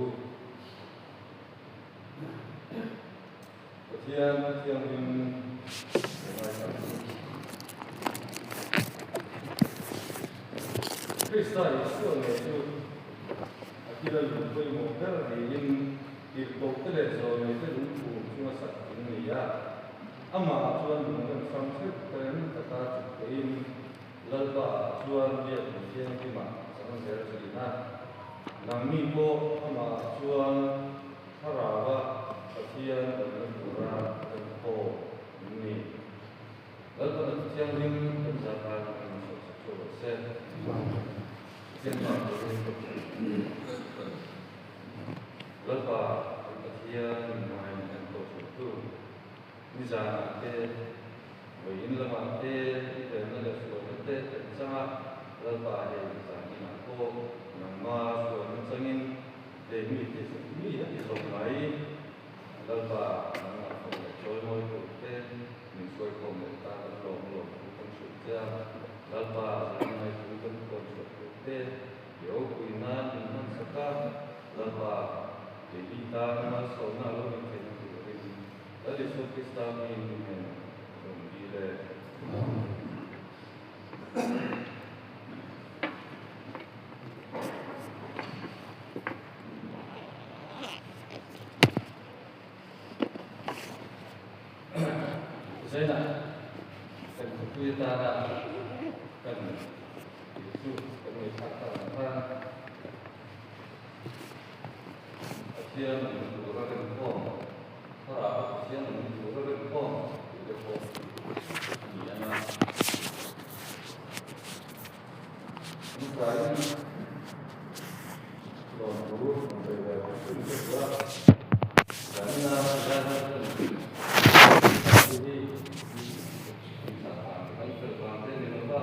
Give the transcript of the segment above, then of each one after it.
u. Pathian thianghlim ka ngaithla ang u. Krista Isua ngei chu a kila lung pawimawh ber niin tirhkohte leh zawlneite lungphum chunga sak an ni a. Amah chuan lung rem hrang theuh rem taka chuktein Lalpa ah chuan biak in thianghlimah a chang zel thin a. Nangni pawh amah ah chuan Thlarau-a Pathian awmna tura kan khawm an ni. Lalpa na thianghlim kan zahkan an inchhawp sak chu rawh se. Pathian pa turin Lalpa kan Pathian min hmai min enkawl chhuahtu. Nizanah te, vawiin lamah te, i telna leh hruaina te kan chang a, Lalpa hei zan inah pawh nangma hruaina changin hei mi ti mi a ti zawk mai. Lalpa nangmah fawm leh chawimawi tur te min hruaikhawm leh ta kan lawm lawm thu kan hrilh che a, Lalpa zan ngai thu kan puan chhuah tur te i ropui nan min hman sak a, Lalpa keini tan malsawmna a lo nih theihna turin Lal Isua Krista hming i hnenah ka rawn dil e. Zainah kan khawpui atana kan tih chu kan ngaihthlak tak ang khan Pathian min tura rinkhawm, Thlarau Pathian min tura rinkhawm tih te pawh a ni ang a. Hmsaiin lawmthu rawn sawi ve hrim hrim ka duh a, zanina zai hman kan tih hi kan fel vang te ni lova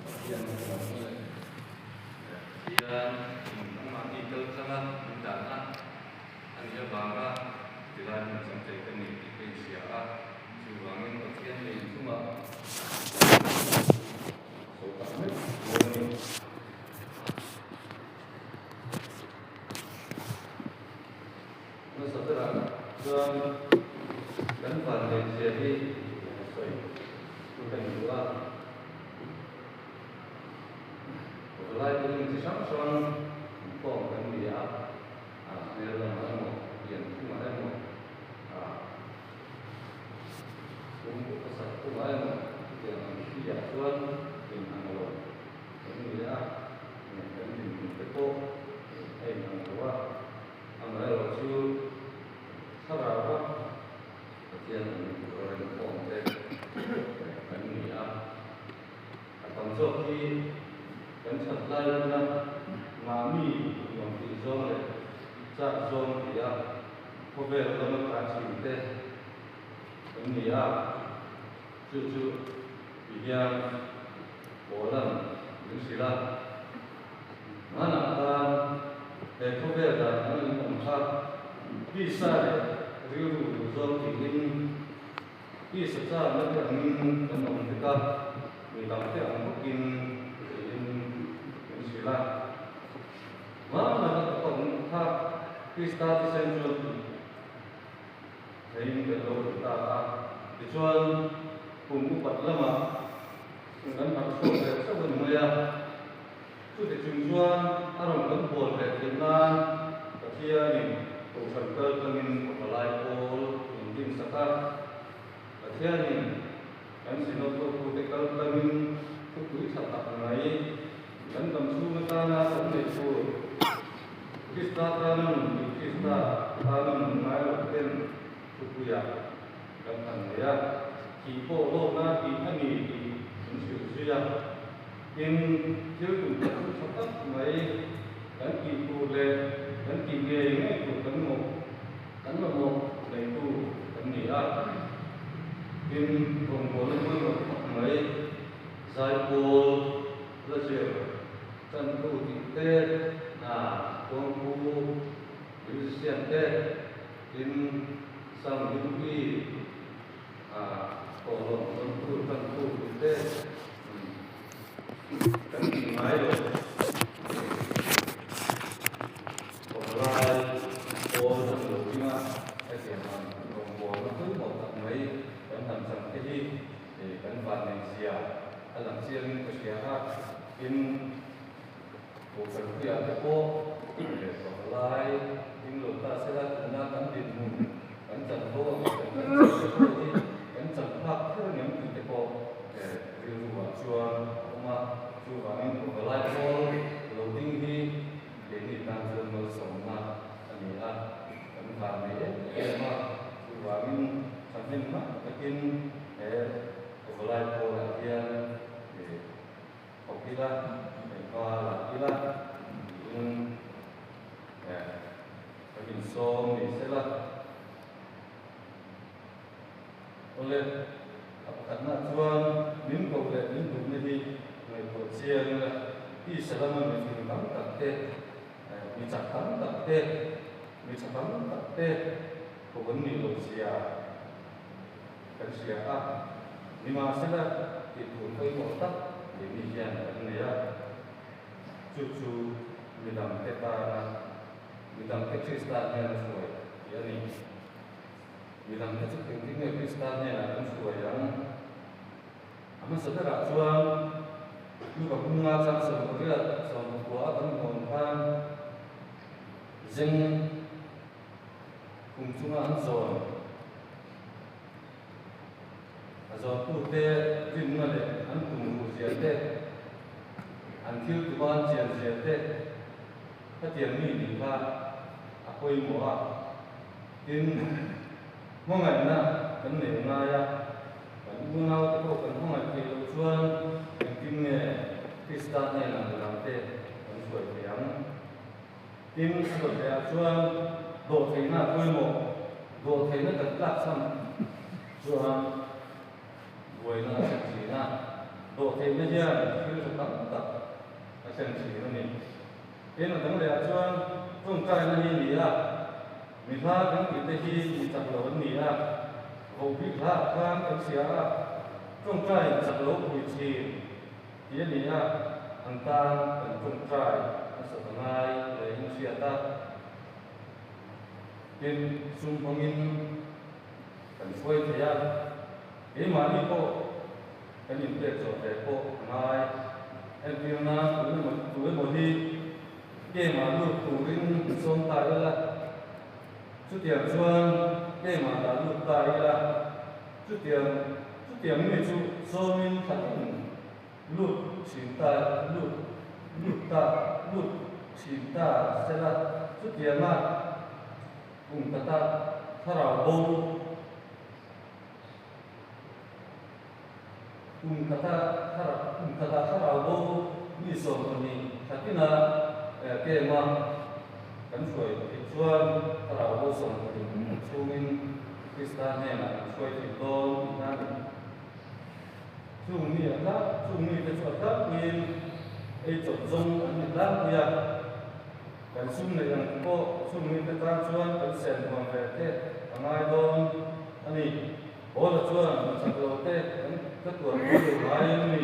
Pathian kan awm leh Pathian in anmahni kal tlanga min dahna a nih avanga tilai hmun chang thei ka ni tih ka inhria a, chuvangin Pathian lei chungah sawi tak meuh dawn a ni. Hmasa berah chuan kan vanneihzia hi sawi ka ni duh a. Pavalai te hmun chi hrang hrang inkhawm kan ni a, a hmel lamah emaw, pian phungah emaw, a chhungkaw khawsak phungah emaw chutiang ang chi ah chuan inang lo kan ni a, kan dinhmun te pawh a inang lo a, amaherawhchu thlarau a Pathian an tura rinkhawm te kan ni a. A tam zawk hi kan that lai huna mahni nuam tih zawng leh chak zawng tia khawvel lama tlan thin te kan ni a, chu chu ti hian Paula'n min hrilh a. Hmanah khan he khawvel dan ang in awm kha tisa leh rilru duh zawng tiin tisa chakna te angin kan awm vek a, mi dangte ang bawkin tiin min hrilh a. Hmanah ka awm kha Krista thisen chuan tih theihin kan lo awm ta a, tichuan kum upat lamah kan harh chhuak ve chauh a ni mai a. Chuti chung chuan a rawn kan bual ve theih nan Pathianin Kohhran kal tlangin a palai pawl min din sak a. Pathianin kan Synod hotute kal tlangin thupui tha tak mai kan dam chhung atana kan neih tur Krista tana nun tih Krista tana nun ngai loh ten thupuiah kan han nei a. Thih pawh lawkna tih a ni tih min hrilh zui a. Tin, thil tum tak chu tha tak mai kan tih tur leh kan tih ngei ngei tur kan mawh kan mamawh neitu kan ni a. Tin, rawngbawlna pawimawh tak mai zaipawl la zir tantu tih te, hna kawngpu musician te, tin, sound duty, Kawhlawm dawntu tantu tih te kan tih ngai lo. Pavalai pawl han lo ding a, hetiang ang rawngbawlna pawimawh tak mai kan han chang te hi kan vanneihzia a lang chiangin ka hria a, tin Kohhran puiah te pawh pavalai ding lo ta sela tuna kan dinhmun kan chanvo ang kan kan chan te pawh hi kan chan phak kher ngem tih te pawh rilru ah chuan a awm a, chuvangin pavalai pawl lo ding hi Keini tan chuan malsawmna a ni a, kan van nei em em a, chuvangin thahnem ngai takin he Pavalai pawlah hian thawk ila, hma la ila tiin kan insawm ni sela. Awle, a pakhatna chuan min koh leh min duhna hi ngaihtuah chiang ila, tisa lama mifing tam tak te, mi chak tam tak te, mi tha tam tak te koh an nih loh zia kan hria a. Nimahsela, tih tur pawimawh tak keini hian kan nei a, chu chu midangte tana, midangte Krista hnena hruai tih a ni. Midangte chu engtin nge Krista hnenah kan hruai ang? A hmasa berah chuan Luka bunga chang 18 sawmpakua a kan hmuh ang khan zeng kum chunga an zawn a zawntute rinna leh an tum ruh zia te, an thil tuma an chian zia te khatiang mi nih kha a pawimawh a. Tin, hmangaihna kan neih ngai a, kan unaute pawh kan hmangaih theih loh chuan engtin nge Krista hnenah midangte kan hruai thei ang? Tin, a dawtleiah chuan dawhtheihna a pawimawh. Dawhtheihna kan tlak chhan chuan buaina a thlen thin a, dawhtheihna hian thil tha tam tak a thlen thin a ni. Tin, a dang lehah chuan tawngtaina hi a ni a, mi hla kan tih te hi mi chak lo an ni a, vohbik hlaah khan kan hria a, tawngtaiin chak lo pui thin tih a ni a, an tan kan tawngtai nasat a ngai leh in hriat a. Tin, sum hmangin kan hruai thei a, keimahni pawh kan inpek zawh ve pawh a ngai. Entirna, tu emaw hi game-ah lut turin sawm ta ila, chutiang chuan game-ah dah lut ta ila, chutiang chutiang mi chu sawmin thlatin lut thin ta lut lut ta lut thin ta sela, chutianga kum kata thlarau bo. Kum khata thlarau kum khata thlarau bo mi 12 thlatina kema kan hruai theih chuan thlarau bo 20 chhungin Krista hnenah kan hruai theih dawn tihna a ni. Chung mi a tlak chung mite chu a tlakpuiin ei chawp zawng an ni tlangpui a, kan sum neih ang pawh chung mite tan chuan kan sen huam ve te a ngai dawn a ni. Paula chuan, Mi chak lo te kan ka tuar pui lo ngai em ni?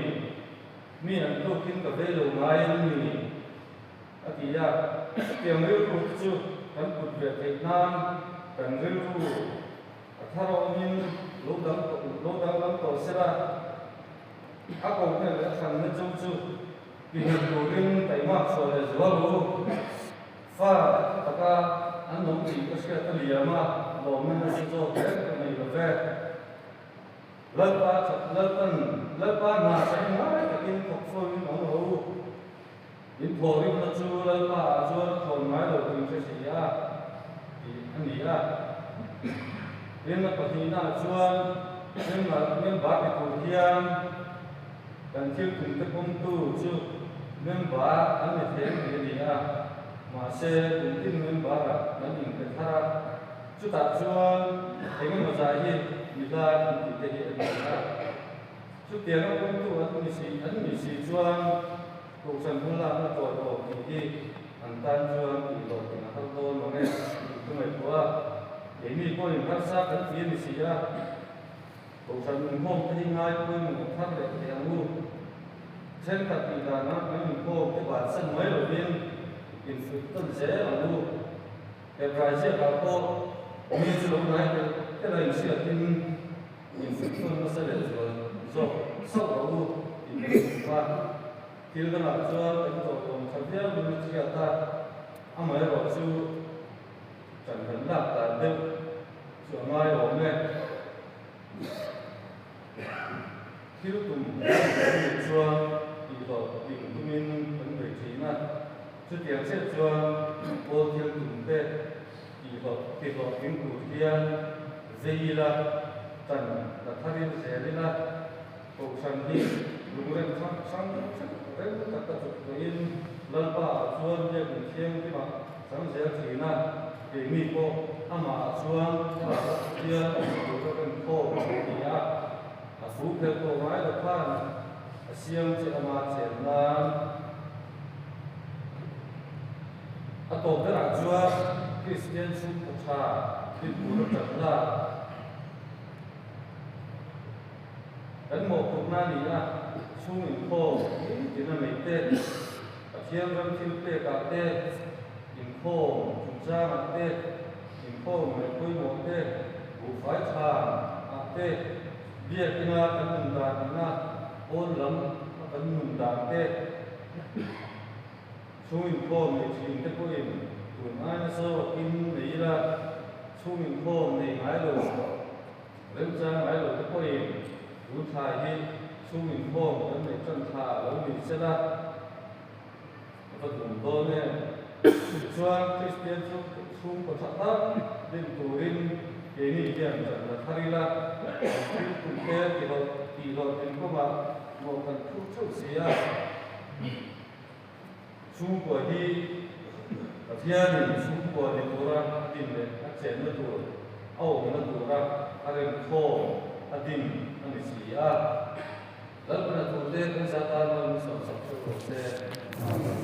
Mi an tlukin ka vei lo ngai em ni? A ti a. Chutiang rilru te chu kan put ve theih nan kan rilru a thar awmin lo dang lo danglam tawh sela, a kohna leh a thlanna chu chu tihnghet turin taihmak chhuah leh zual u. Fa taka an awm tih ka hriat a liam a, lawmna nasa zawk reng ka nei lo ve. Lalpa that Lalpan Lalpa hna sawi ngai takin thawk fawin awm rawh u. In thawhrimna chu Lalpa ah chuan a thawn ngai lo tih hre si a tih a ni a. Tin, a pahnihna ah chuan member member ti tur hian Kan thil tum te pawmtu chu member an ni thei ang tih a ni a, mahse kum tin member ah kan inpe thar a, chutah chuan eng emaw zai hi mila kan tih te hi a ni a. Chutianga pawmtu an ni si an nih si chuan Kohhran hmun lakna tawi tawp tih hi an tan chuan tih loh in a har dawn mang e tih ka ngaihtuah a, keini pawhin harsa kan ti a ni si a. Kohhran inkhawm te hi ngai pawimawh thar leh thei ang u. Thenkhat tih danah kan inkhawm te bansan mai lovin infuih tawn zel ang u. Hebrai ziakah pawh mi chu lo ngai telh telh a inhriatin infichhawn nasa leh zual zawk sauh rawh u tih kan hmu a. Thil dangah chuan kan tawhawm tha viau in a hriat a, amaherawh chu ṭan kan lak dan deuh chu a ngai awm e. Thil tum kan nih chuan tihhlawh tling tumin kan bei thin a, chutiang chiah chuan pawl thil tum te tihhlawh tihhlawh tling tur hian zei ila, tan la tharin zel ila, kohhran hi lungrem hrang hrang hrang reng tak a chuk tawhin Lalpa ah chuan biakinn thianghlimah chang zel thin a, keini pawh amah ah chuan hian tur a rem khawm a ni a, a thu phelh tawh ngai lo khan a siam che ama chen nan. A tawp berah chuan Kristian chhungkaw tha thil tur a tan lak. Kan mawhphurhna a ni a, chhung inkhawm nitin a nei te, Pathian ram thil pekah te, inkhawm chungchangah te, inkhawm leh pawimawh te, buhfai chhan ah te, biakina kan nun dan ina pawn lam a kan nun dan te, chhung inkhawm nei thin te pawhin tun aina zawkin nei ila, chhung inkhawm nei ngai lo. Remchang ngai lo te pawhin tun thlai hi chhung inkhawm kan neih tan thla a lo ni sel a, a va dum dawn em? Tichuan, Kristian chu chhungkaw tha tak din turin keini hian chan la thar ila, kan thil tum te tihhlawh tih kawngah mawh kan phur theuh si a. Chhungkua hi Pathianin chhungkua ni tura a din leh a chenna tur, a awmna tura a remkhawm a din a ni si a. Lalpana thute kan zat tan mal min sawmsak theuh rawh se. Amen.